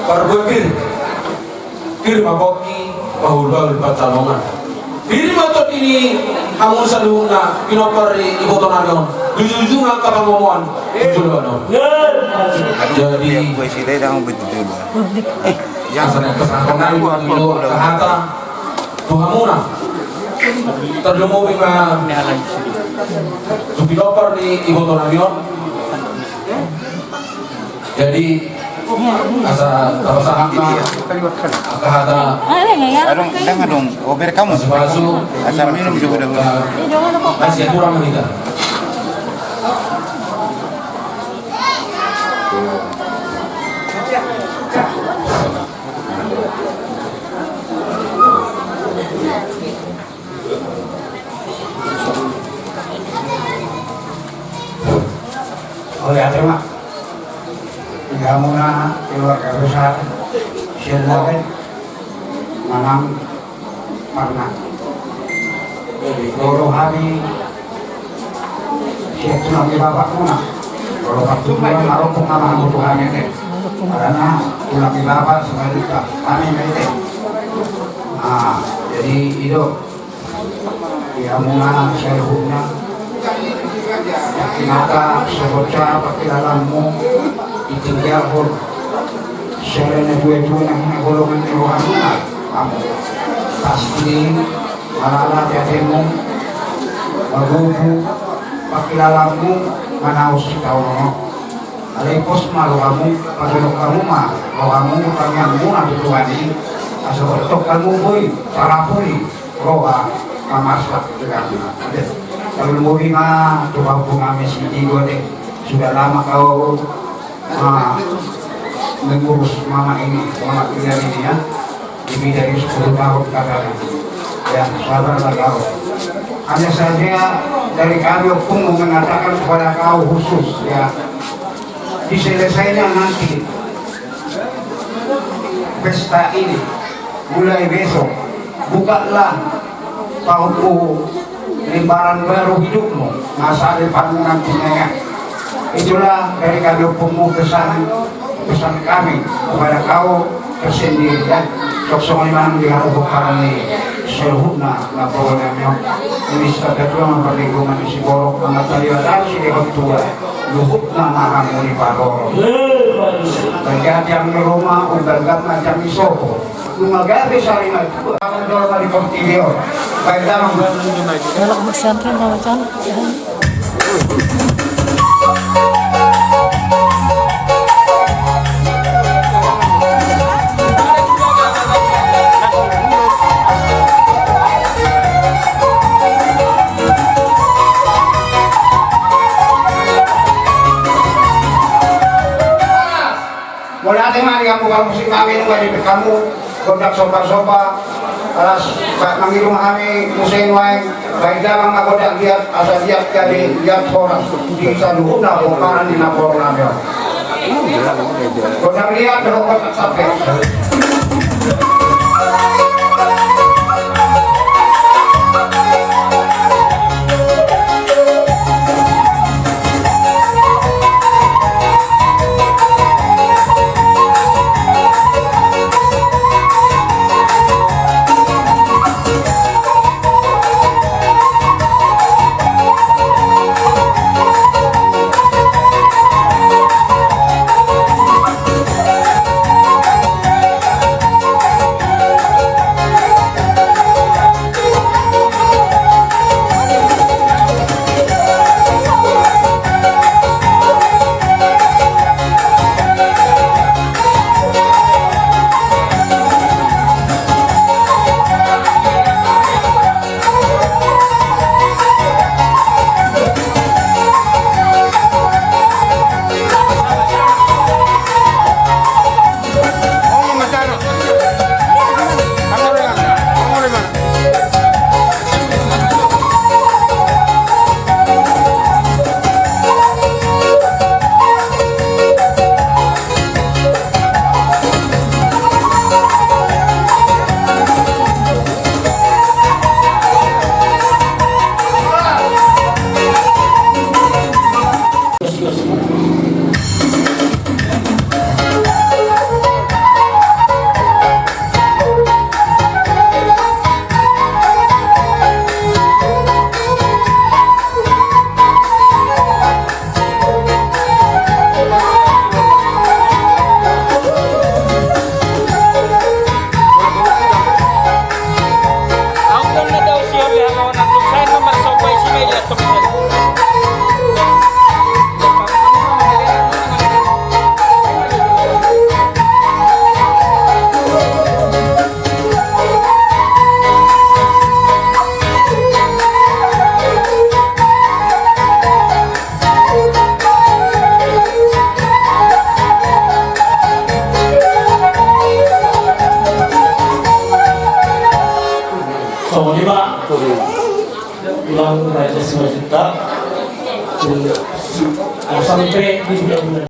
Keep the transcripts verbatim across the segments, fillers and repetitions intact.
Parbue pir, pir ma pongki, bahulbahul pansalongan. Pir ma tondi ni hamu saluhutna pinompar ni ibotonami on, jujungan hapangomoan tu joloan on. Jadi, asa naeng pasahathon nami do hata tu hamuna, tarlumobi ma tu pinompar ni ibotonami on. Jadi, asa tapasahat ma angka hata. Adong, dang adong, ober kamu. Pasu-pasu. Asa minum juga dahulu. Masih kurang kita. Oi, ate ma. Di hamuna keluarga besar Siandaben manang Parna. Jadi, ro do hami sian tulang ni bapakmuna. Ro do partuturan, marompung ma hamu tu hami ate. Karena tulang ni bapak sebalikka hami ma ate. Nah, jadi i do. Di hamuna saluhutna, maka sogot sa pangkilalaanmu ditinggalhon sian natuatua na hinagolongan ni rohamuna. Hamu pasti malala di atemu, magogo pangkilalaanmu manaon sitaonon on. Alai pos ma rohamu, pajolok hamu ma rohamu, tangiangmuna tu Tuhan i, asa tongtong hamu boi tarapuli roha mamarsak denganna. Ate, tarlumobi ma tu pahompunami si Igo ate, sudah lama kau, ah, mengurus mama ini, mama tinggal ini ya. Lebih dari sepuluh tahun katanya. Ya, sabarlah kau. Hanya saja dari kami ompungmu mengatakan kepada kau khusus, ya, diselesainya nanti pesta ini, mulai besok, bukalah tahunmu, lembaran baru hidupmu, masa depanmu nantinya, ya. Itulah dari kami ompungmu pesan, pesan kami kepada kau tersendiri, ya. Songon i ma nang di hamu pomparan ni saluhutna na pomparan ni on. Misa ketua ma parlinggoman ni siborok, amanta liwat ari sidehon tua, luhutna ma hamu ni parorot. Berganti angin rumah, umbalgam macam isopo. Nunga gabe sari matua. Kamu dorong di portilio. Baik, damang. Kalau mau siangkan, kalau can. Mauliate ma di hamu parmusik nami, nunga dipik hamu gondang somba-somba. Alas, mangido ma hami muse nuaeng, baen damang ma gondang liat, asa liat gabe liat horas di saluhutna pomparan ni naporonami on. Gondang liat dohot gondang sampe.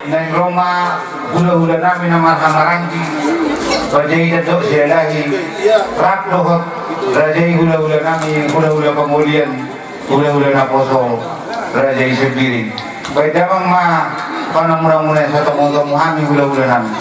Naeng ro ma hulahula nami na marhahamaranggi, Raja i Datuk Sialahi, rap dohot raja i hulahula nami, hulahula pangolian, hulahula naposo, Raja i Sembiring. Baen damang ma panamunamuna, sai tomutomu hami hulahula nami.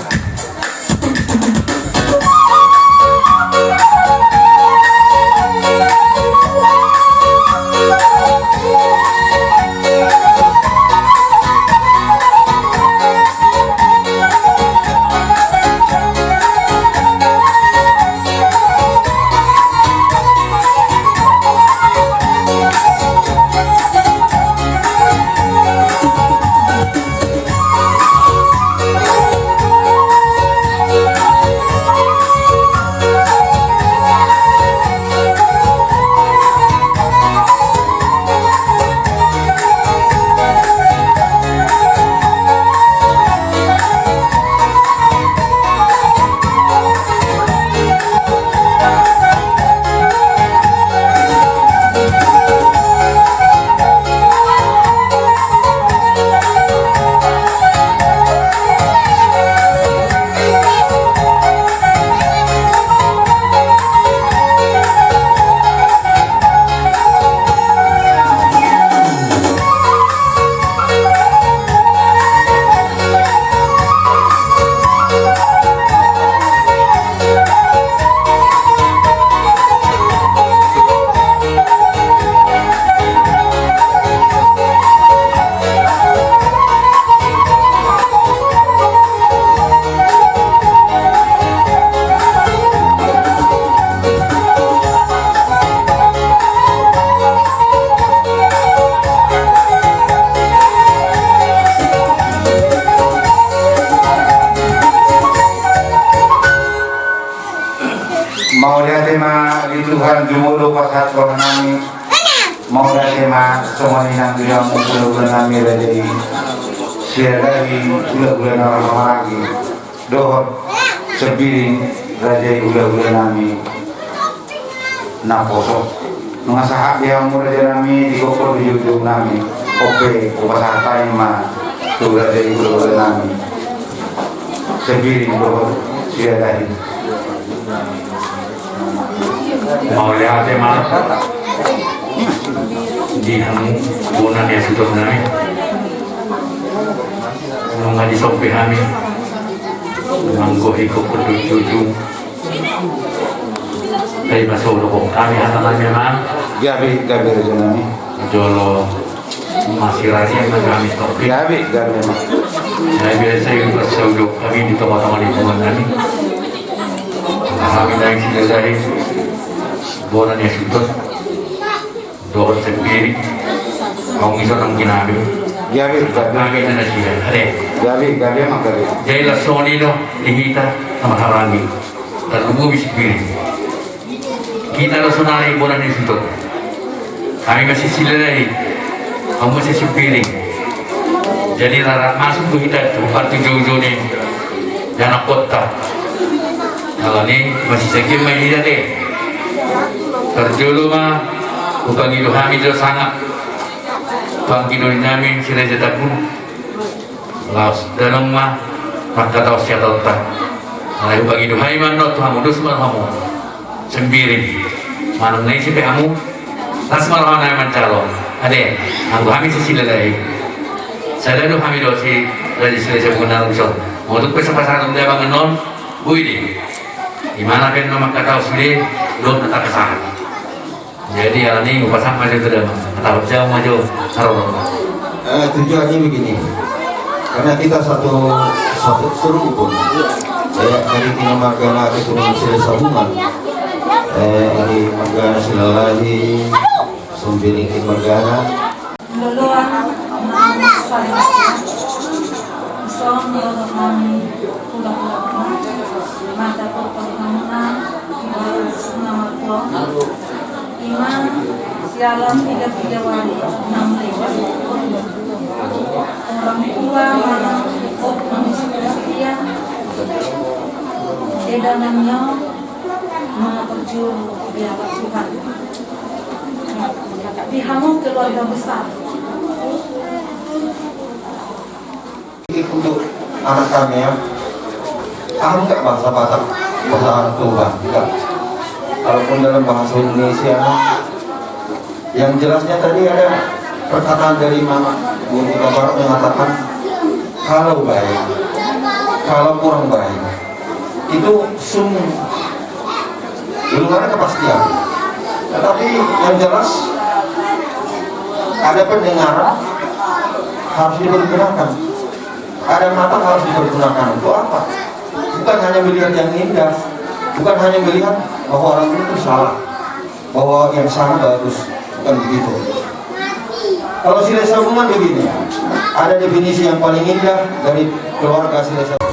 Mauliate ma di Tuhan, jumolo pasahat roha nami. Mauliate ma songon i nang di hamu hulahula nami, Raja i Sialahi, hulahula na marhahamaranggi, dohot Sembiring, raja i hulahula nami naposo. Nunga sahat di hamu raja nami, di gokhon di joujou nami. On pe hupasahat hami ma tu raja i hulahula nami, Sembiring dohot Sialahi. Mauliate ma di hamu bona ni hasuhuton nami. Nunga dison pe hami manggohi gokhon dohot joujou. Taima so dohot hami hata nami, amang. Gabe, gabe, raja nami. Jolo masirari ma hami, stop. Gabe, gabe, amang. Na biasa i pasahat hami di tongatonga ni lingkungan nami. Hami naeng silalahi bona ni hasuhuton dohot Sembiring. Hamu ison nang kinami. Gabe, gabe. Kami na nasida, ate. Gabe, gabe, amang, gabe. Jadi laos songon i do di hita na marhahamaranggi. Tarlumobi Sembiring. Hita do sonari bona ni hasuhuton. Hami masih silalahi, hamu masih Sembiring. Jadi rap masuk do hita tu parti joujou ni ianakhonta. Alani masih sagia ma hita, ate. Parjolo ma hupangido hami do sangap pangkido ni nami si Raja Tambun. Laos damang ma mangkatahon siatonta. Alai hupangido hami ma annon tu hamu, dos ma hamu Sembiring. Manang na ise pe hamu, las ma roha nami manjalo. Ate, anggo hami silalahi, sada do hami dohot si Raja Silahi Sabungan na ro dison. Molo tung pe so pasahaton damang annon, boi do i. Imana pe na mangkatahon sude, dohot na tapasahat. Jadi alani hupasahat ma jo tu damang, taruhon damang ma jo, taruhon. Eh, tujuannya begini, karena kita satu, satu serukun. Eh, dari tiga marga na keturunan Silahi Sabungan. Eh, dari marga Silalahi, Sembiring di margana. Loloan na sae. Dison dohot nami hulahula, mata potong hamuna, balas na margong. Ima sialan tiga tiga wali na lewat. Orang tua manang hot na misi persedia. Eda nami on, manga perjuru di atas Tuhan. Di hamu keluarga besar. Untuk anak kami ya. Paham nggak bahasa Batak, bahasa Toba? Enggak. Kalaupun dalam bahasa Indonesia, yang jelasnya tadi ada perkataan dari Mama Guru Bapak mengatakan, kalau baik, kalau kurang baik, itu sungguh belum ada kepastian. Tetapi yang jelas, ada pendengaran harus dipergunakan. Ada mata harus dipergunakan. Untuk apa? Bukan hanya melihat yang indah, bukan hanya melihat bahwa orang itu salah, bahwa yang sana bagus. Bukan begitu. Kalau Silahisabungan begini, ada definisi yang paling indah dari keluarga Silahisabungan.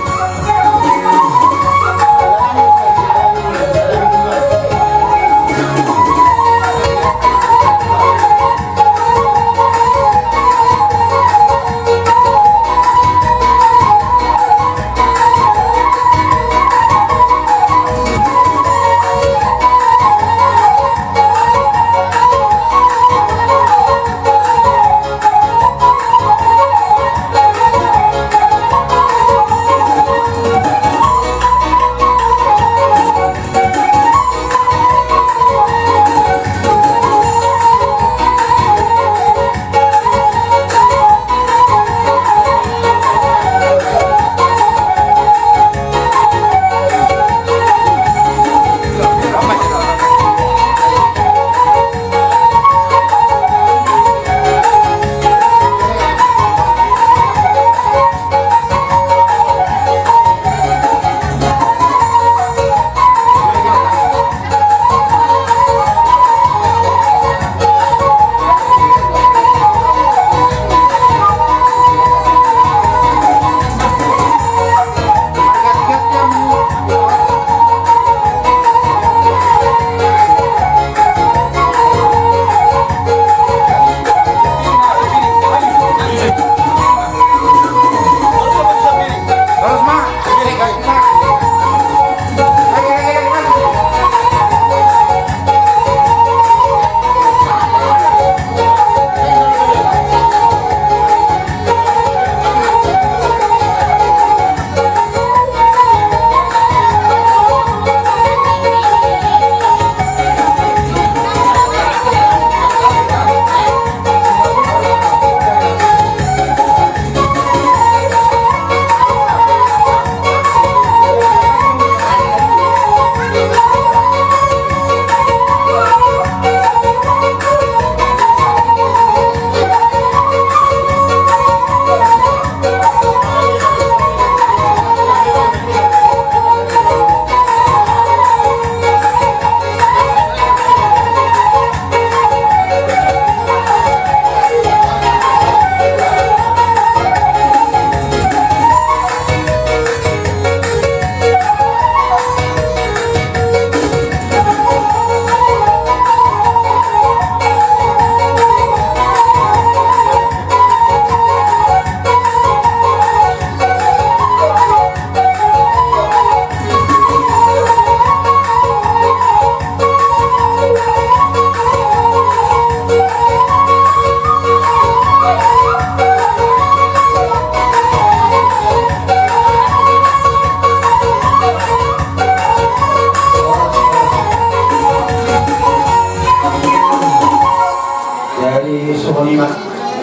Jadi songon i ma,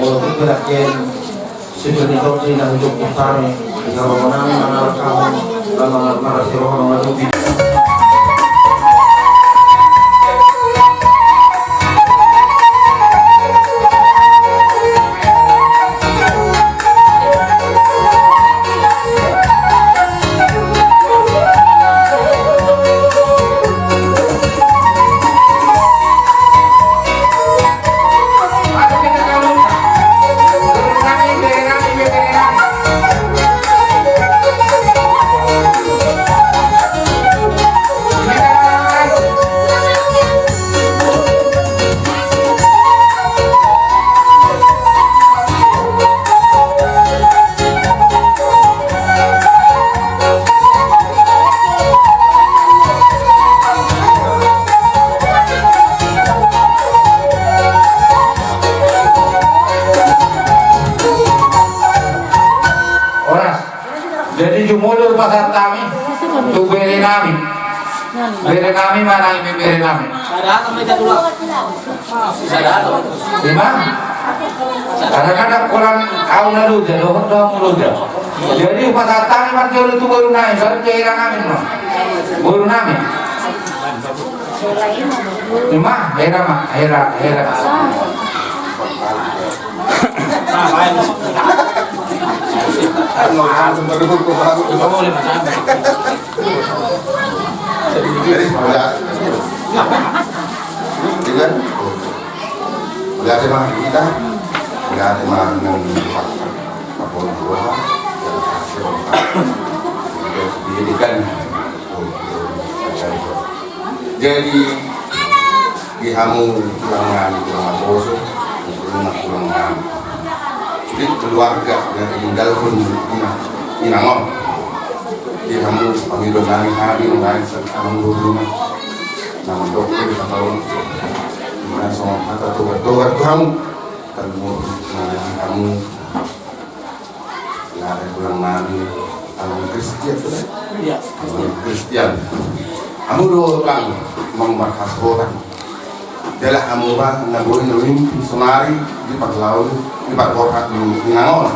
molo tung pe dang sian Situ ni tonsi na ujung kusarni, di karobonan mangalak kamu, lalu mangalak marasi rohon. Tu bere nami. Bere nami, mana ini bere nami? Ima. Karena ada kurang kau na loja, dohot dohot loja. Jadi pasahat hami marjolo tu boru nami, baru tu hera nami ma. Boru nami. Ima, hera ma, hera, hera. Jadi, udah. Dengan, udah ada mah kita, udah ada mah yang apa dua, pendidikan. Jadi, di hamu tulang nami, tulang naposo, tulang nami. Di keluarga yang tinggal pun di, di Nangon. Di hamu pangido nami, hami nunga sahat hamu di rumah. Namun dokter di tahun, mana sama kata tobat-tobat tu hamu. Kan mau nanya hamu. Nda ada tulang nami, tulang Kristian tu kan? Iya. Tulang Kristian. Hamu do tulang, memang marhasohotan. Jala hamu ma na boi na mimpi sonari di parlaon, di parborhat ni Nangon.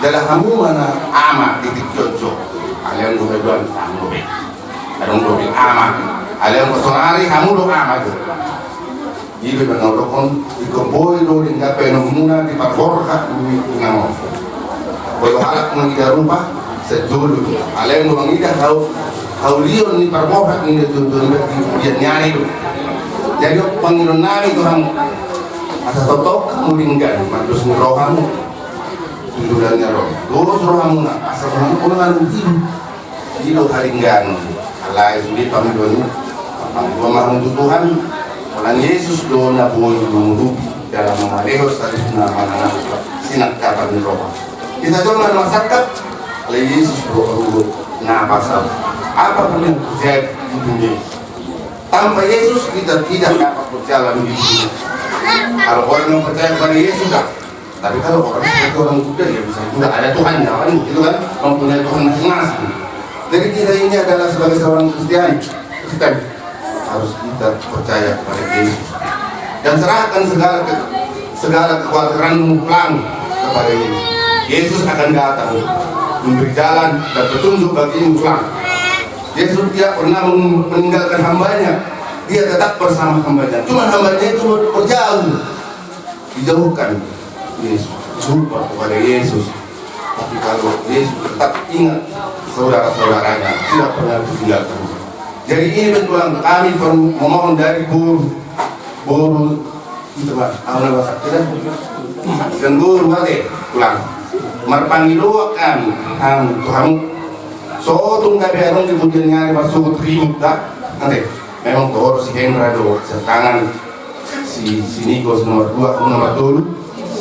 Jala hamu ma na ama di tingki on jo. Alai on do haduan tanggo be. Adong do be ama. Alai on sonari hamu do ama jo. Ido na naung dokkon, ingkon boi do denggan baenonmuna di parborhat ni Nangon. Molo halak mangida rupa, sai jolo do. Alai molo mangida hau, haulion ni parborhat ni Nangon, jolo do, di dia ni ari do. Jadi, pangidoan nami tu hamu, asa tongtong hamu denggan, mardos ni rohamu. Pindulan ni roha. Dos rohamuna, asa hamu, hamu ngalung hidup. Ido haringganon, alai sude pangidoan, pangidoan ma hamu tu Tuhan, holan Jesus do na boi mangurupi dalam mangalehon saluhutna manang sinangkapan ni roha. Hita jolma na marsangkap, alai Jesus do hamu do na pasal. Apapun yang terjadi di dunia ini, tanpa Yesus kita tidak dapat berjalan di dunia. Kalau orang yang percaya kepada Yesus, dah, tapi kalau orang seperti orang Buddha, ya bisa juga ada Tuhannya, kan, gitu kan, mempunyai Tuhan masing-masing. Jadi kita ini adalah sebagai seorang Kristian, Kristen, harus kita percaya kepada Yesus dan serahkan segala ke-, segala kekhawatiranmu pulang kepada Yesus. Yesus akan datang memberi jalan dan petunjuk bagimu pulang. Yesus tidak pernah mem-, meninggalkan hambanya. Dia tetap bersama hambanya. Cuma hambanya itu berjauh. Dijauhkan Yesus, lupa kepada Yesus. Tapi kalau Yesus tetap ingat saudara-saudaranya, tidak pernah ditinggalkan. Jadi ini betulan kami per-, memohon dari boru, boru, itu, Pak, apa nama, Pak? Kita? Dan boru, ate, pulang. Marpangidoan kami, hamu, tu hamu. So tung gabe adong di pujian ni ari marsogot ribut, dah. Ate, memang tu si Hendra do, setangan. Si, si Niko nomor dua, nomor tolu. Si,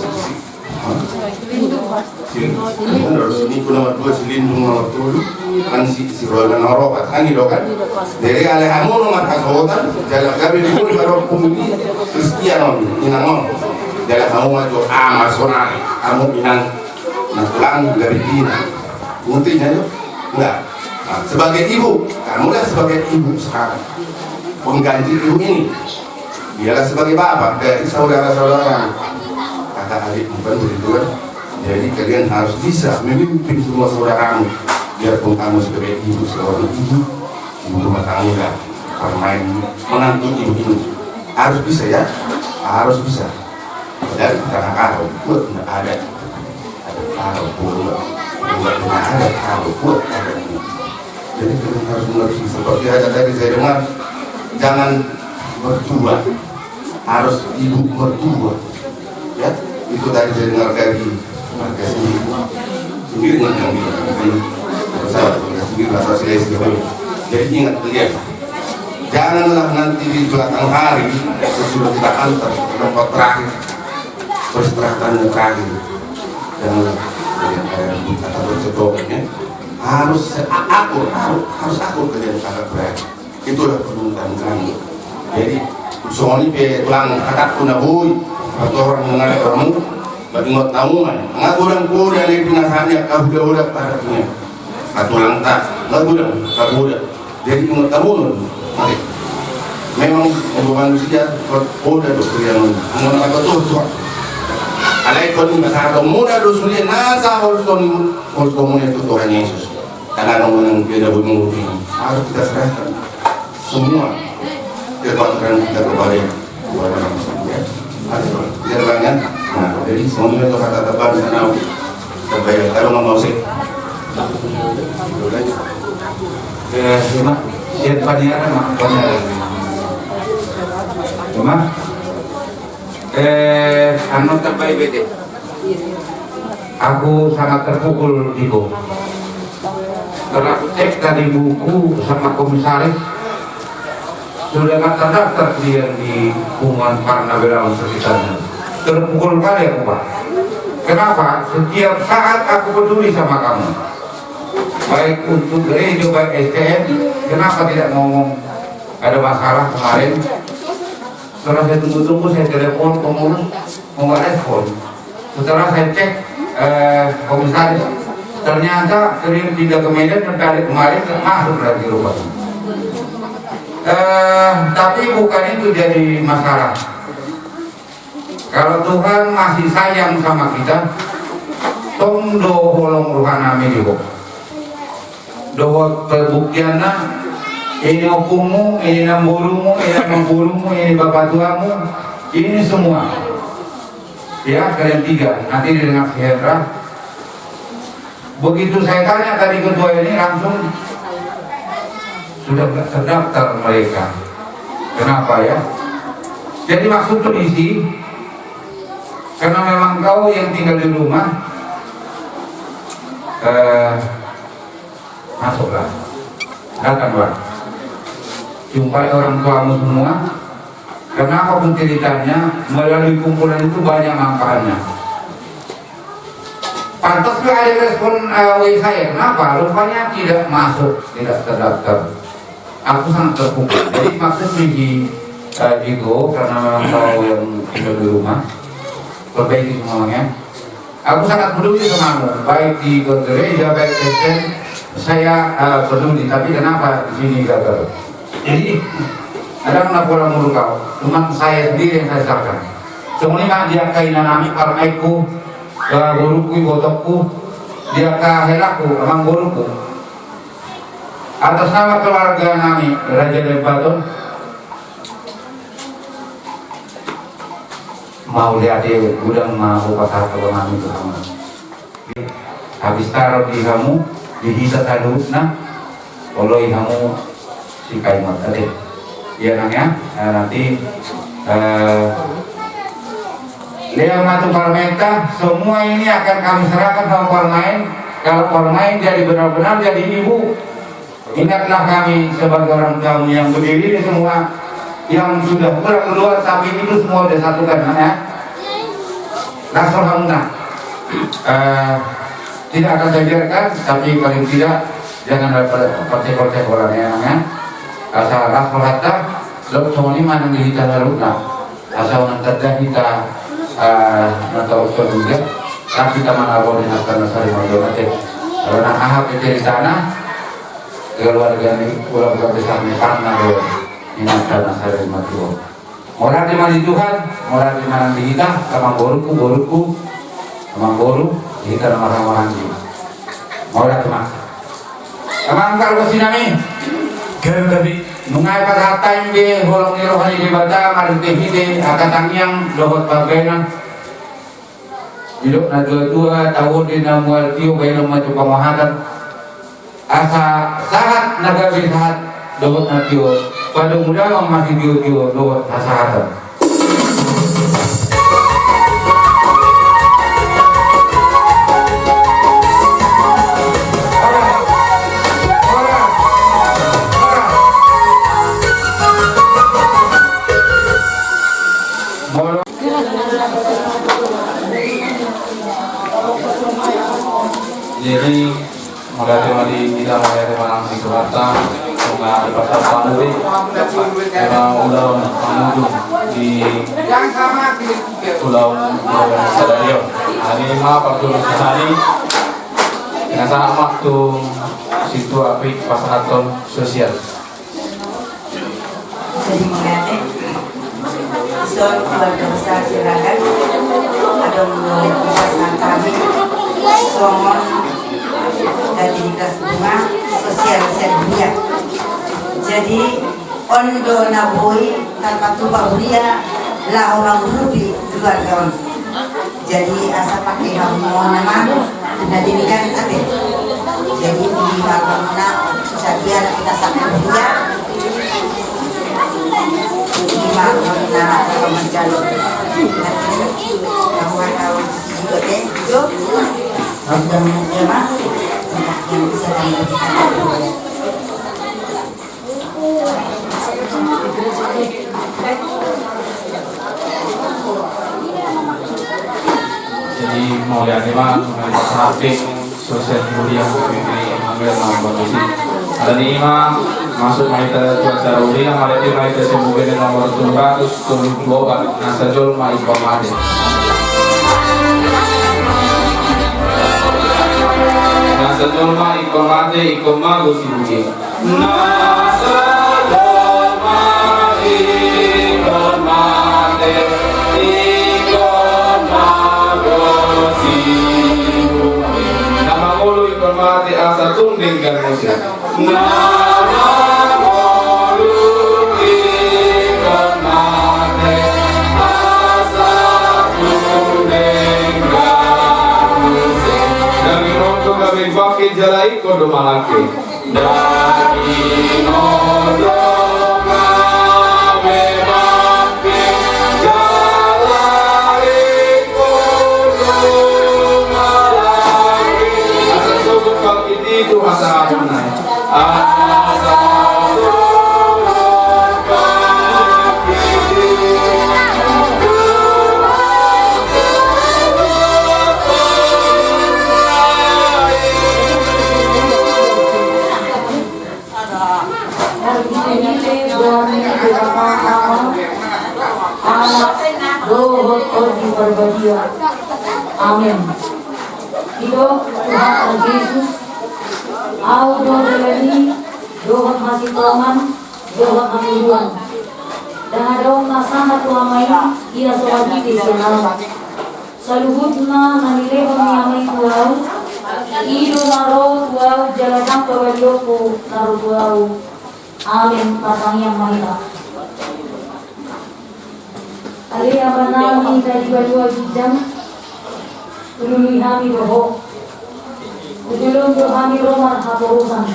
si, si, si Niko nomor dua, si Lindung nomor tolu. Kan si, si Roy nomor opat, kan i do kan. Jadi alai hamu na marhasohotan, jala gabe pun baru pun ni Kristian on, inang on. Jala hamu ma jo ama sonari, hamu inang na tulang gabe ina. Ngerti nggak, jo? Enggak. Nah, sebagai ibu, kamulah sebagai ibu sekarang. Pengganti ibu ini. Dialah sebagai bapak dari saudara-saudara, kakak adik, bukan begitu kan? Jadi kalian harus bisa memimpin semua saudaramu, biarpun kamu sebagai ibu, seorang ibu, ibu rumah tangga, bermain menantu ibu ini harus bisa ya, harus bisa. Padahal kita nggak tahu, buat nggak ada. Ada taruh bola, bola kena ada taruh buat ada ini. Jadi kalian harus mengerti, seperti ada tadi saya dengar, jangan mertua, harus ibu mertua. Ya, itu tadi saya dengar dari warga sendiri. Sendiri nggak yang bilang, bukan salah, warga sendiri atau saya sendiri. Jadi ingat kalian, janganlah nanti di belakang hari sesudah kita antar ke tempat terakhir, peristirahatan yang terakhir. Janganlah kalian kayak ribut atau bercekcokan, ya. Harus se-, a-, akur, harus, harus akur kalian kakak beradik. Itulah permintaan kami. Jadi, songon i pe tulang, hatangku na boi, atau orang mengenal kamu, bagi ngot naungan. Nggak kurang kode ada yang pinahannya, kau udah udah pada punya. Satu lantak, Lagu dang, lagu dang. Jadi ingot kamu nun. Mari. Memang ombongan manusia, poda do pilihan nun. Anggo na kata tuh, tuh. Alai kau ini masalah kamu muda do sulit nasa holson holson itu Tuhan Yesus. Karena orang yang beda bunyi harus kita serahkan semua kekuatan kita kepada Tuhan. Ya. Ada, Bang. Biar Bang, ya. Nah, jadi semuanya itu kata teman sana. Terbayar. Kalau nggak mau sih. Eh, cuma, ya, paniaran, Mak, paniaran. Cuma, eh, anu terbaik bete. Aku sangat terpukul, Iko. Setelah aku cek tadi buku sama komisaris, sudah nggak terdaftar dia di punguan Parna Belau sekitarnya. Terpukul kali aku, Pak. Kenapa? Setiap saat aku peduli sama kamu. Baik untuk gereja, baik S T M. Kenapa tidak ngomong ada masalah kemarin? Setelah saya tunggu-tunggu, saya telepon pengurus, mau nggak respon. Setelah saya cek, eh, komisaris, ternyata kirim pindah ke Medan dan balik kemarin, masuk lagi rupanya. Eh, tapi bukan itu jadi masalah. Kalau Tuhan masih sayang sama kita, tong do holong rohanami di ho. Dohot pembuktianna, ini ompumu, ini namborumu, ini namborumu, ini bapatuamu, ini semua. Ya, kalian tiga, nanti didengar si Hendra. Begitu saya tanya tadi ketua ini, langsung sudah nggak terdaftar mereka. Kenapa ya? Jadi maksud polisi, karena memang kau yang tinggal di rumah, eh, masuklah. Datanglah. Jumpai orang tuamu semua. Karena apapun ceritanya, melalui kumpulan itu banyak manfaatnya. Pantas juga ada respon, eh, W saya. Kenapa? Rupanya tidak masuk, tidak terdaftar. Aku sangat terpukul. Jadi maksud misi, eh, Iko, karena memang kau yang tinggal di rumah, perbaiki semuanya. Aku sangat peduli sama kamu, baik di gereja, baik Kristen, saya, eh, peduli. Tapi kenapa di sini gagal? Jadi, ada mana pola mulu kau? Cuma saya sendiri yang saya salahkan. Songon i ma di angka inanami, parumaenku, eh, boruku, ibotongku, di angka helangku, amangboruku. Atas nama keluarga nami, Raja Daibaton, mauliate godang ma hupasahat tu hamu. Habis taruh di hamu, di hita saluhutna, oloi hamu si Kaimot, ate. Iya, Nang, ya. Nah, nanti, eh, lehon ma tu parumaenta, semua ini akan kami serahkan sama parumaen. Kalau parumaen jadi benar-benar jadi ibu, ingatlah kami sebagai orang tuamu yang berdiri ini semua, yang sudah pulang keluar, tapi itu semua udah satukan, Nang, ya. Las rohamuna. Eh, tidak akan saya biarkan, tapi paling tidak jangan ada per-, percekol-cekolan, ya, Nang, ya. Asa las rohanta, dohot songon i ma nang di hita saluhutna. Asa unang tanda hita, eh, na tarushon juga, tapi hita manabo di harta na sari marjual, ate. Kalau nang aha pe ceritana, keluarga ni, keluarga besar ni Parna do, inanta na sari marjual. Mauliate ma di Tuhan, mauliate ma nang di hita, amangboruku, boruku, amangboru, di hita na marhahamaranggi. Mauliate ma. Amang pargonsi nami. Gabe, gabe. Nunga dipasahat hami be holong ni roha ni Debata, marhite-hite angka tangiang dohot pambahenan. Didok na tua-tua, tahu di na mual tio, bahenon ma tu pamahatan. Asa sahat na gabe sahat dohot na tio, padomu damang ma sitio-tio dohot hasahatan. Jadi, mauliate ma di hita, mauliate ma nang di Tuhanta, nunga dipasahat hamu be, ima ulaon mangujung di ulaon, ulaon sadari on. Jadi ima parjolo sahali. Nah, sahat ma tu sintua pe pasahathon sosial. Jadi mauliate. Songon keluarga besar Siregar, adong do pasahat hami songon dati di kelas lima sosial sian huria. Jadi on do na boi tarpatupa huria laho mangurupi keluarga on. Jadi asa pake hamu na manu na demikian ate. Jadi di marga muna sadia na kita sakai dia. Di marga muna na kita manjalo. Kamu tahu juga deh, Jo. Kamu yang mana? Yang bisa kami berikan. Jadi mauliate ma, mauliate samping sosial huria ini ambil nama bagus. Ada ni ma, masuk ma hita tu acara huria, mari ma hita sian buku nomor tujuh ratus tujuh puluh delapan, Nasa Jolma Ingkon Mate. Nasa Jolma Ingkon Mate, ingkon mago sibuge. Nasa Jolma Ingkon Mate, ingkon mago sibuge. Na mangolu ingkon mate asa tung denggan muse. Na mangolu ingkon mate asa tung denggan muse. Daging on do gabe bangke jala ingkon do manangke. Daging on do gabe bangke jala ingkon do manangke. Asa sogot bangkit i tu hasahatanna. Asa sogot bangkit i tu hasahatanna. Marhite-hite goar ni Debata Ama, Anak, dohot Tondi Parbadia. Amen. Didok Tuhanta Jesus, Ahu do dalan i, dohot hasintongan, dohot hangoluan. Ndang adong na sahat tu Ama i, ia so marhite sian Ahu. Saluhutna na nilehon ni Ama i tu Ahu, i do na ro tu Ahu jala ndang pabalionku na ro tu Ahu. Amen. Martangiang ma hita. Ale Amanami na di banua ginjang, hulului hami do Ho. Tu jolom do hami ro marhaposan.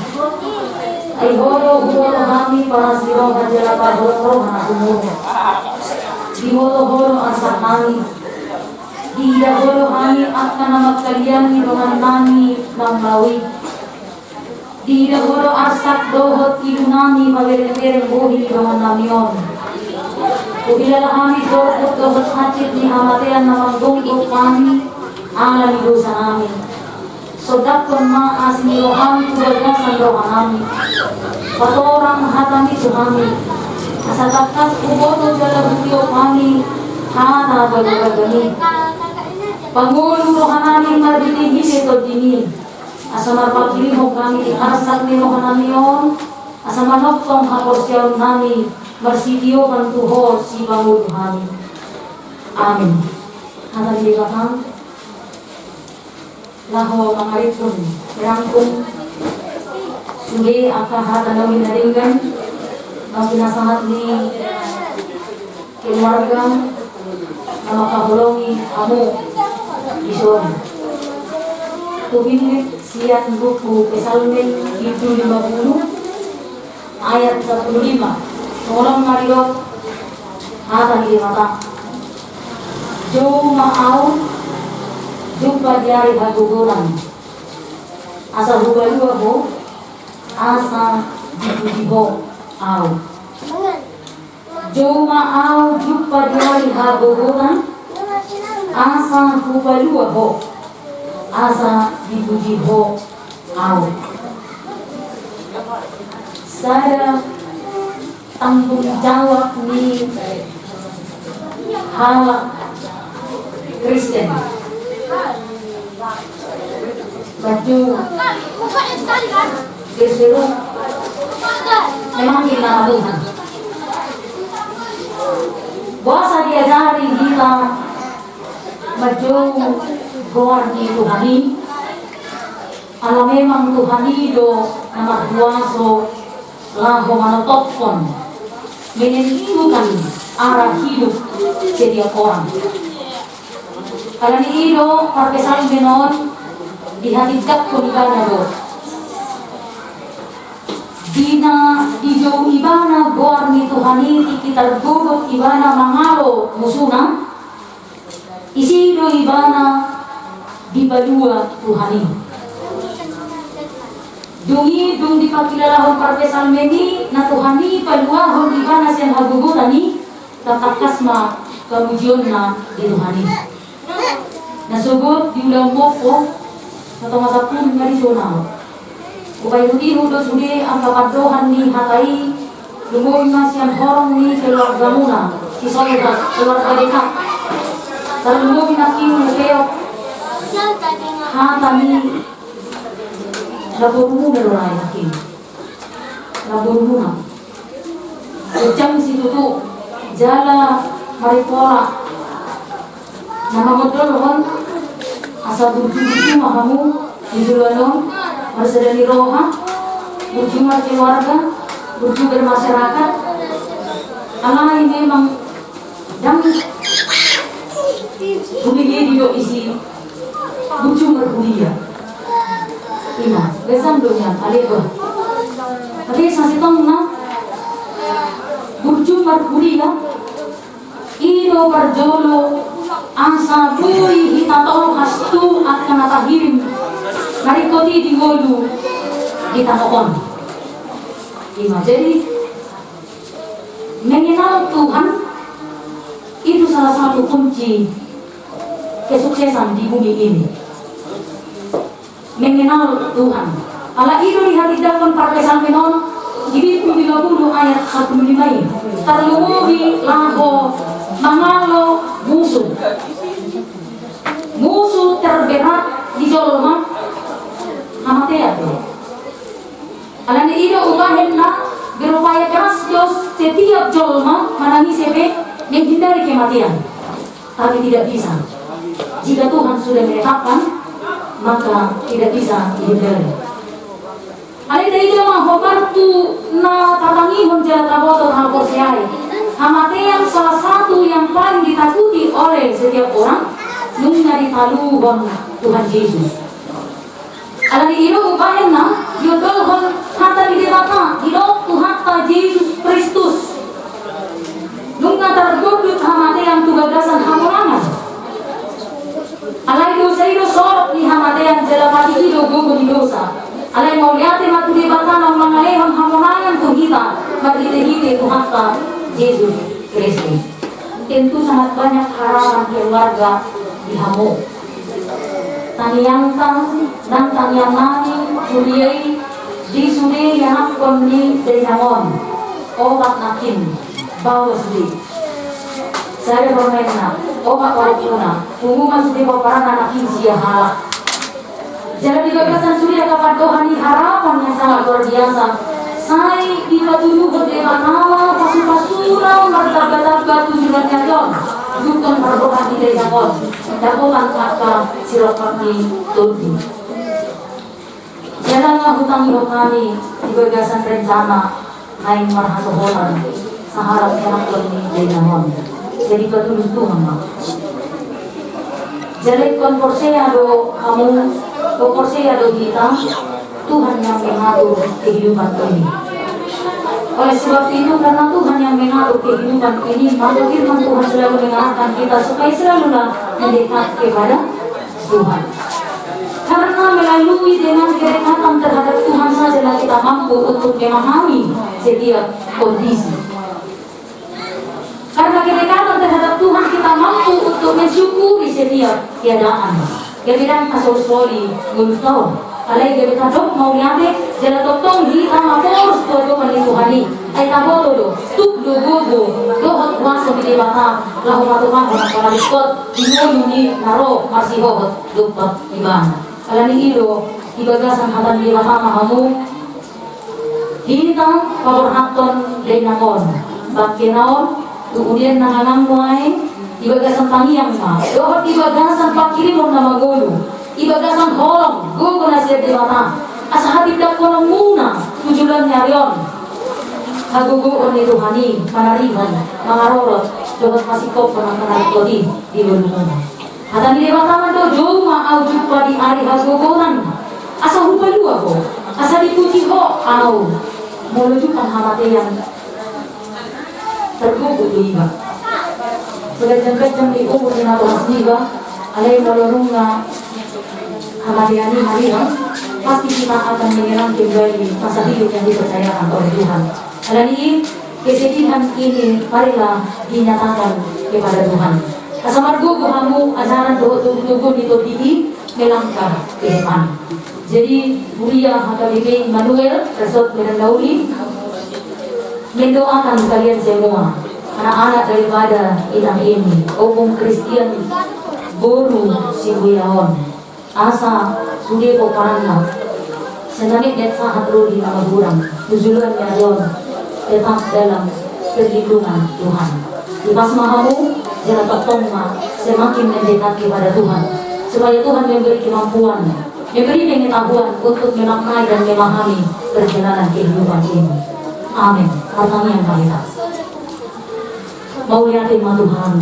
Ai Ho do huboto hami parasi roha jala parholong roha na sumurung. Diboto Ho do arsak nami. Diida Ho do hami angka na mangkaliangi dongannami naung lao i. Diida Ho do arsak dohot ilunami pabereng-bereng bohi ni dongannami on. Huhilala hami jorput dohot hansit ni hamatean na manggomgom hami ala ni dosanami. Sondanghon ma asi ni roham tu bagasan rohanami. Patorang hatami tu hami. Asa tangkas huboto jala hutiop hami hata bagabaga ni. Pangolu rohanami marhite-hite Tondimi. Asa marpanghirimon hami di arsak ni rohanami on. Asa manongtong haporseaonnami marsitiopan tu Ho sipangolu hami. Amin. Hata ni Debata. Laho mangaringhon, merangkum sude angka hata na uli na denggan, na pinasahat ni keluarga na mangkaholongi hamu dison. Hupillit sian buku Psalmen pitu lima puluh, ayat sapuluh lima. Songon on ma didok hata ni Debata. Jou ma ahu jumpa di ari hagogotan, asa hupalua ho, asa dipuji ho ahu. Jou ma ahu jumpa di ari hagogotan, asa hupalua ho, asa dipuji ho ahu. Sada tanggung jawab ni halak Kristen. Baju. Disuruh. Memang di nama Tuhan. Boasa diajari hita manjou goar ni Tuhan i? Ala memang Tuhan i do na markuaso laho manotopkon, menentukan arah hidup setiap orang. Ala ni i do parpsalmen on dihatindangkon ibana do. Di na dijou ibana goar ni Tuhan i tingki targogot ibana mangalo musuna, disi do ibana dipalua Tuhan i. Dung i, dung dipangkilalahon parpsalmen i na Tuhan i paluahon ibana sian hagogotan i, tangkas ma pamujionna di Tuhan i. Na sogot di ulaon mompo, na tonga sampulu ma di songon on. Hupaihutihut do sude angka pandohan ni hata i, lumobi ma sian horong ni keluargamuna, sisolhot, keluarga dekat. Tarlumobi nangkin hupeop hata ni namborumuna do, lae, nangkin. Namborumuna. Ujang situtu, jala maripola. Na mangondolhon, asa burju-burju ma hamu di joloan on, marsada ni roha, burju markeluarga, burju bermasyarakat. Alai memang ndang humiliadi do isi burju marhuria. Ima, gasan do nian, ale bah. Tapi sasintongna, burju marhuria i do parjolo asa boi hita tolhas tu angka na tahirim na ringkot i di ngolu di tano on. Ima, jadi mengenal Tuhan itu salah satu kunci kesuksesan di bumi ini. Mengenal Tuhan. Ala i do dihatindangkon parpsalmen on di bindu lima puluh ayat sampulu lima i. Tarlumobi laho mangalo musu. Musu terberat di jolma hamatean do. Ala ni i do umbahen na berupaya keras do setiap jolma manang ise pe menghindari kematian. Tapi tidak bisa. Jika Tuhan sudah menetapkan, maka tidak bisa dihindari. Alai taida ma hombar tu na tatangihon jala taboto haporseai. Hamatean salah satu yang paling ditakuti oleh setiap orang, nunga ditaluhon Tuhan Yesus. Ala ni i do umbahen na diondolhon hata ni Debata, didok Tuhanta Jesus Kristus. Nunga targondut hamatean tu bagasan hamonangan. Alai dosa i do sorop ni hamatean jala patik i do gogo ni dosa. Alai mauliate ma tu Debata naung mangalehon hamonangan tu hita marhite-hite Tuhanta Jesus Kristus. Tentu sangat banyak harapan keluarga di hamu. Tangiangta nang tangiang nami huria i di sude ianakhon ni dainang on. Opat nangkin, baoa sude. Sada parumaenna, opat parumaenna, pungu ma sude pomparanna nangkin sia halak. Jala di bagasan sude angka pandohan ni harapan yang sangat luar biasa, sai dipatuduhon Debata pasu-pasuna martamba-tamba tu joloan ni ari on, dungkon parboha ni dainang on, dapotan angka sirongkap ni tondi. Jala nga hutangihon hami di bagasan rencana naeng marhasohotan sahalak ianakhon ni dainang on. Jadi patulus Tuhan ma. Jala ingkon porsea do hamu, ingkon porsea do hita, Tuhan yang mengatur kehidupan ini. Oleh sebab itu, karena Tuhan yang mengatur kehidupan ini, maka firman Tuhan selalu mengarahkan kita supaya selalulah mendekat kepada Tuhan. Karena melalui dengan kedekatan terhadap Tuhan sajalah kita mampu untuk memahami setiap kondisi. Karena kedekatan terhadap Tuhan, kita mampu untuk mensyukuri setiap keadaan. Gabe ndang tasolisoli ngolunta on. Alai gabe tadok mauliate, jala tongtong hita maporus tu adopan ni Tuhan i. Ai taboto do, tuk do gogo dohot kuaso ni Debata laho patupahon angka na ringkot di ngolu ni na ro marsihohot dompak Ibana. Alani i do, di bagasan hata ni Debata ma hamu, hita paborhathon dainang on, bangkena on, tu ulaon na nangangmu ai, di bagasan tangiang ma, dohot di bagasan panghirimon na mangolu, di bagasan holong, gogo na sian Debata, asa hatindangkononmuna, tu joloan ni ari on. Hagogoon ni Tuhan i, manarihon, mangarorot, dohot pasingkophon angka na ringkot i, di ngolumuna. Hata ni Debata mandok, jou ma au jumpa di ari hagogotan, asa hupalua ho, asa dipuji ho au, molo jumpang hamatean, targogo do iba. Seganjang-ganjang ni umur ni natoras niba, alai molo nunga hamatean i marihon, pasti kita akan mengenang kembali masa hidup yang dipercayakan oleh Tuhan. Alani i, kesedihan ini marilah dinyatakan kepada Tuhan. Asa margogo hamu ajaran dohot togu-togu ni tondi i, melangkah ke depan. Jadi, Huria H K B P Immanuel, Resort Medan na Uli, mendoakan kalian semua, anak-anak daripada inang ini, Ompung Kristian boru Sibuya on. Asa sude pomparanna, sian na metmet sahat ro di na magodang, tu joloan ni ari on, tetap dalam perlindungan Tuhan. Ipas ma hamu, jala tongtong ma semakin mendekat kepada Tuhan, supaya Tuhan memberi kemampuan, memberi pengetahuan untuk memaknai dan memahami perjalanan kehidupan ini. Amin. Martangiang ma hita. Mauliate ma Tuhan,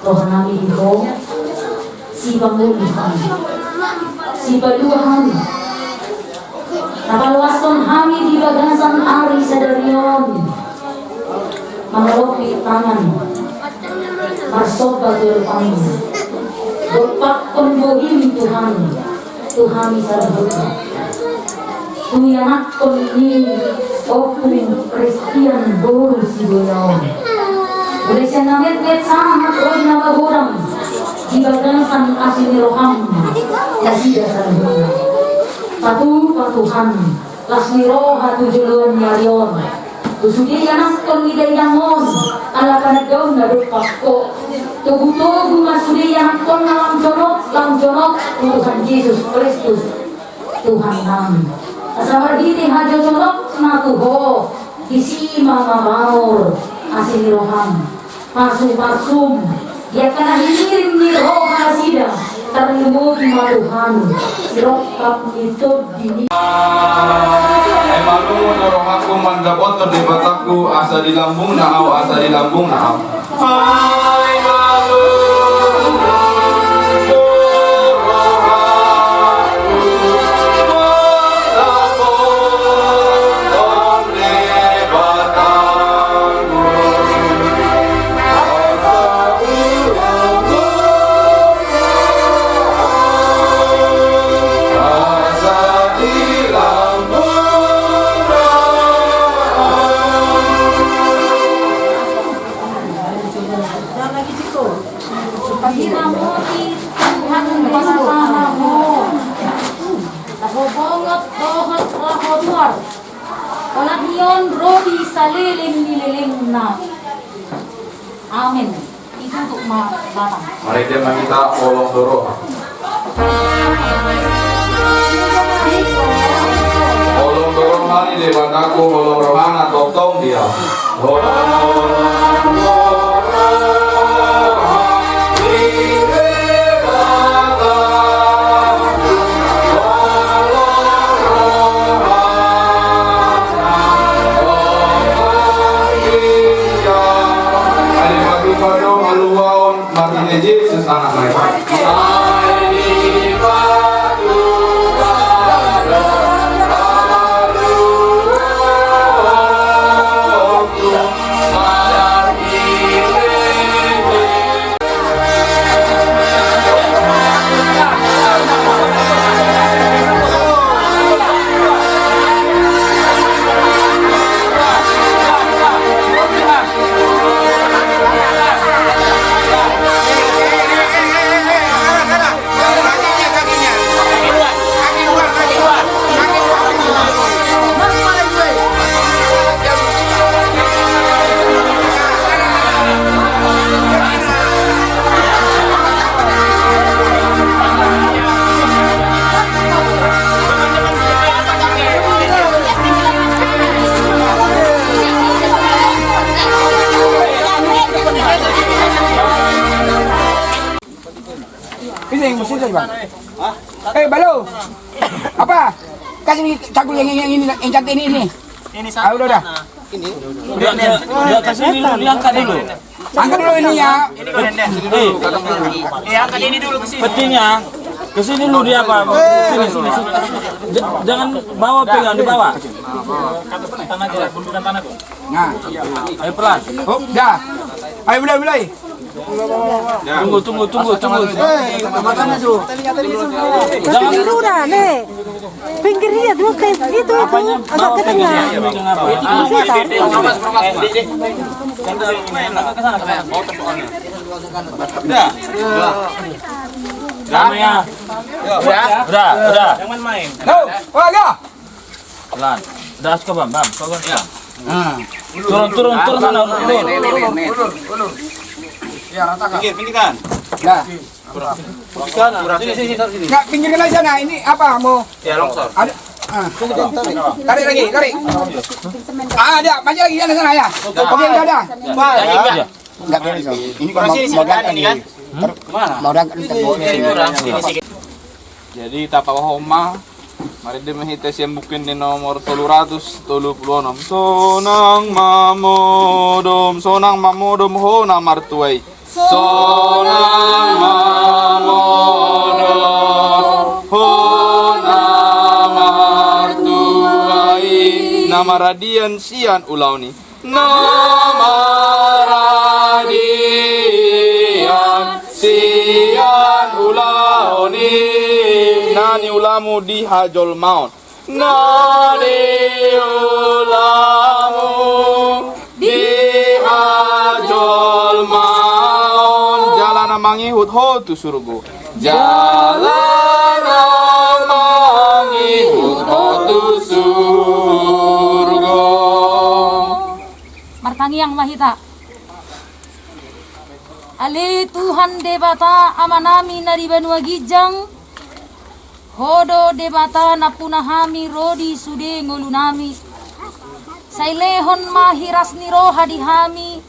rohanami di Ho, Sipangolu hami, Sipalua hami, na paloashon hami di bagasan ari sadari on, mangalopi tangan, marsomba tu adopanMu, dompakkon bohiM Tuhan, tu hami saluhutna. Tu ianakhon ni Ompung Kristian boru Sibuya on. Mulai sian na metmet sahat ro di na magodang, di bagasan asi ni rohaM nasida saluhutna. Patupa Tuhan las ni roha tu joloan ni ari on. Tu sude ianakhon ni dainang on, ala panandaonna dompak Ho. Togu-togu ma sude ianakhonna lam jonok, lam jonok, tu Tuhan Jesus Kristus, Tuhannami. Asa marhite hajojonokna tu Ho, disi ma mamamor asi ni rohaM. Pasu-pasuM, di angka na hinirim ni roha nasida, tarlumobi ma Tuhan, sirongkap ni tondi ni. Ai malungun do rohangku mandapothon Debatangku, asa di lambungna ahu, asa di lambungna ahu. Ai malungun do rohangku mandapothon Laho bongot dohot laho ruar. Olat ni on ro di saleleng ni lelengna. Amen. Itutup ma Batang. Mari kita ma hita holong do roha. Holong do roha ni Debatangku, holong rohana tongtong dia. Holong do roha ni Debata. Holong roha. Adi patupa do haluaon marhite Jesus Anakna i. Sini, Bang. Eh, Balo. Apa? Kasih ni cakul yang, yang ini, yang cantik ini, ini. Ini. Ah, udah, udah. Ini. Udah, udah. Udah, kasih dulu, diangkat dulu. Angkat dulu ini ya. Ini kau dendek. Eh. Eh, angkat ini dulu ke sini. Petinya. Ke sini dulu dia, Pak. Sini, sini, sini. J-, jangan bawa, pegang di bawah. Tanah aja, gundukan tanah tuh. Nah. Ayo pelan. Oh, dah. Ayo mulai, mulai. Tunggu, tunggu, tunggu, tunggu. Jangan. Pinggir dia dulu, ke itu, itu. Agak ke tengah. Sebentar. Udah. Udah, udah. Jangan main. Pelan. Udah, suka, Bang, Bang, suka, Bang. Nah. Turun, turun, turun sana, turun. Ulur, ulur, ulur. Ya, ratakan. Pinggir, pinggirkan. Ya. Sini, sini, sini, sini. Ya, pinggirkan aja sana. Ini apa mau? Ya, longsor. Ada. Ah. Tarik lagi, tarik. Ah, ada. Maju lagi sana, sana ya. Oke, udah ada. Pak, ya. Enggak beres, Bang. Ini kan mau, sini, mau sini, ganteng ini kan? Ter-, mau ganteng, terbawa sini. Jadi, tapahomma, marende ma hita sian Buku Ende nomor tolu ratus tolu pulu onom. Sonang mamodom, sonang mamodom, ho na martua i. Sonang mamodom, ho na martua i. Na maradian sian ulaon i. Na maradian sian ulaon i. Na niulamu di hajolmaon. Na niulamu di hajolmaon. Jala na mangihut ho tu surgo. Jala na mangihut ho tu surgo. Martangiang ma hita. Ale Tuhan Debata Amanami na di banua ginjang, Ho do Debata nampuna hami ro di sude ngolunami. Sai lehon ma hiras ni roha di hami,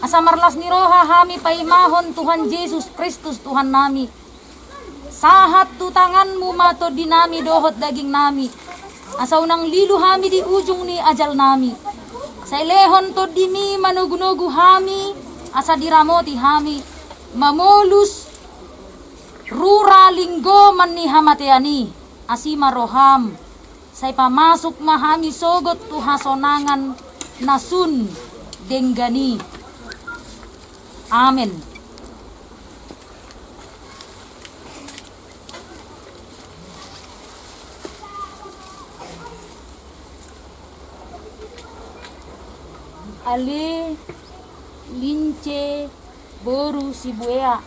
asa marlas ni roha hami paimahon Tuhan Jesus Kristus Tuhannami. Sahat tu tanganmu ma tondinami dohot dagingnami, asa unang lilu hami di ujung ni ajalnami. Sai lehon tondimi manogunogu hami, asa diramoti hami, mamolus rura linggoman ni hamatean i. Asi ma roham, sai pamasuk ma hami sogot tu hasonangan na sun denggan i. Amen. Ale Lince boru Sibuea,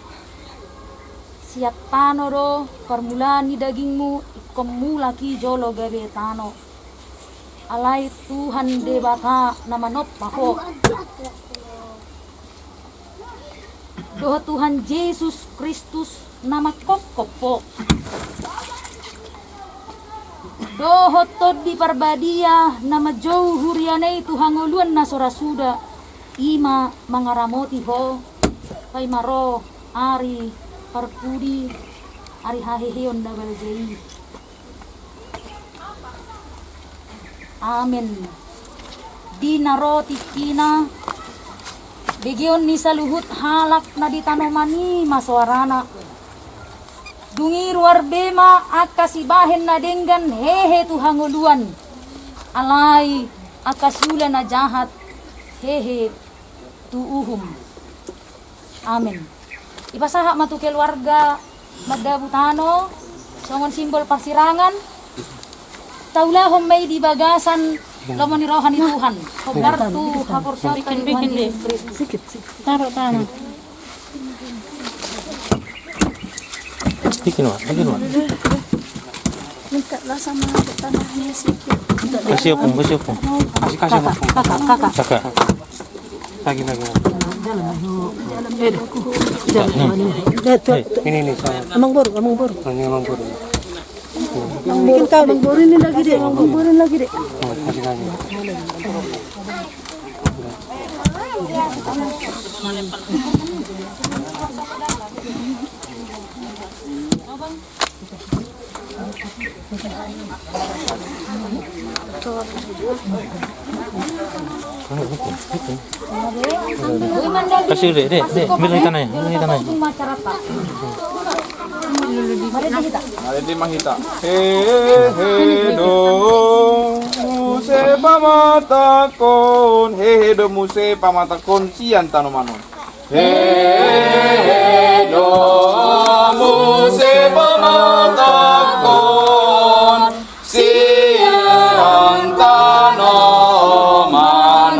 sian tano do parmulaan ni dagingmu, ingkon mulak i jolo gabe tano. Alai Tuhan Debata na manompa ho dohot Tuhan Jesus Kristus na mangkophop ho dohot Tondi Parbadia na manjou huriana i tu hangoluan na so ra suda, i ma mangaramoti ho paima ro ari parpudi, ari haheheon na balga i. Amen. Di na ro tingkina, begeon ni saluhut halak na di tanoman i ma soarana. Dung i ruar be ma angka sibahen na denggan hehe tu hangoluan, alai angka siula na jahat hehe tu uhum. Amen. Ipasahat ma tu keluarga mandabu tano songon simbol parsirangan. Taulahon ma i di bagasan lomo ni roha ni Tuhan, hombar tu haporseaon ni Tuhan Jesus Kristus. Taruh tangan. Bikin, Wak, bikin, Wak. Minta lah sama tanahnya sikit. Kasih opung, kasih opung. Kasih, kasih opung. Kakak, kakak. Kakak. Lagi, lagi. Ini, ini, amang boru, amang boru. Ini amang boru. Amang boru ini lagi, Dek. Amang boru ini lagi, Dek. Kasih deh, deh, deh, ambil di tanah ya, ambil di tanah ya. Mari di mahita. Hehe do muse pamatangkon, hehe do muse pamatangkon sian tanoman on. Hehe do muse pamatangkon sian tanoman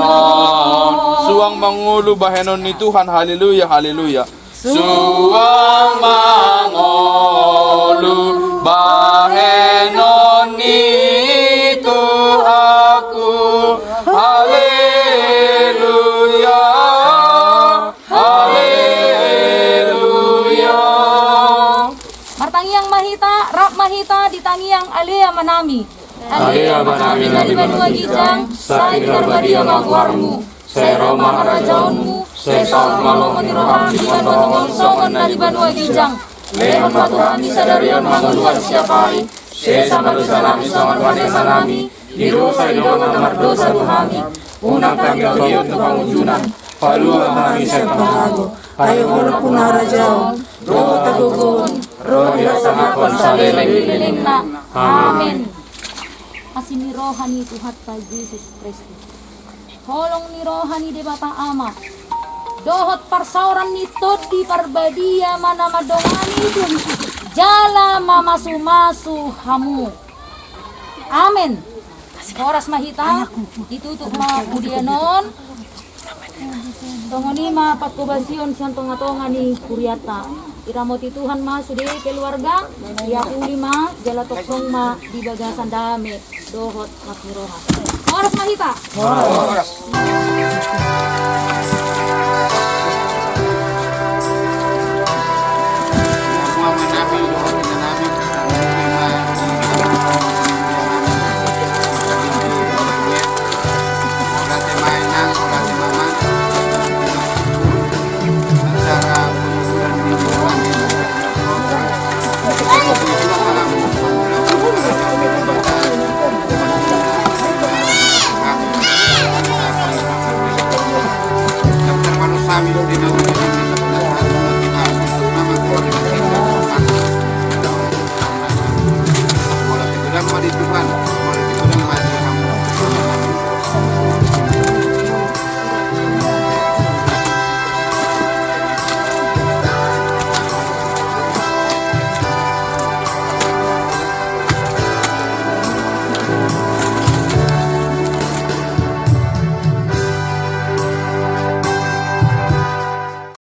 on. Suang mangolu bahenon ni Tuhan, haleluya, haleluya. Suang mangolu bahenon ni Tuhanku, haleluya. Haleluya. Martangiang ma hita, rap ma hita di tangiang Ale Amanami. Ale Amanami na di banua ginjang, sai pinarbadia ma goarmu. Sai ro ma harajaonmu, sai saut ma lomo ni roham di banua tonga on songon na di banua ginjang. Lehon ma tu hami sadari on hangoluan siapari. Sesa ma dosanami songon panesanami di dosa ni dongan na mardosa tu hami. Unang hami togihon tu pangunjunan, palua ma hami sian pangago. Ai Ho do nampuna harajaon dohot hagogoon dohot hasangapon saleleng ni lelengna. Amen. Asi ni roha ni Tuhanta Jesus Kristus, holong ni roha ni Debata Ama, dohot parsaoran ni Tondi Parbadia ma na mandongani jala mamasumasu hamu. Amen. Horas ma hita, ditutup ma pudian on. Songon i ma panghobasion sian tongatonga ni hurianta. Diramoti Tuhan ma sude keluarga, diapuli ma jala tongtong ma di bagasan dame dohot las ni roha. Horas ma hita. Horas.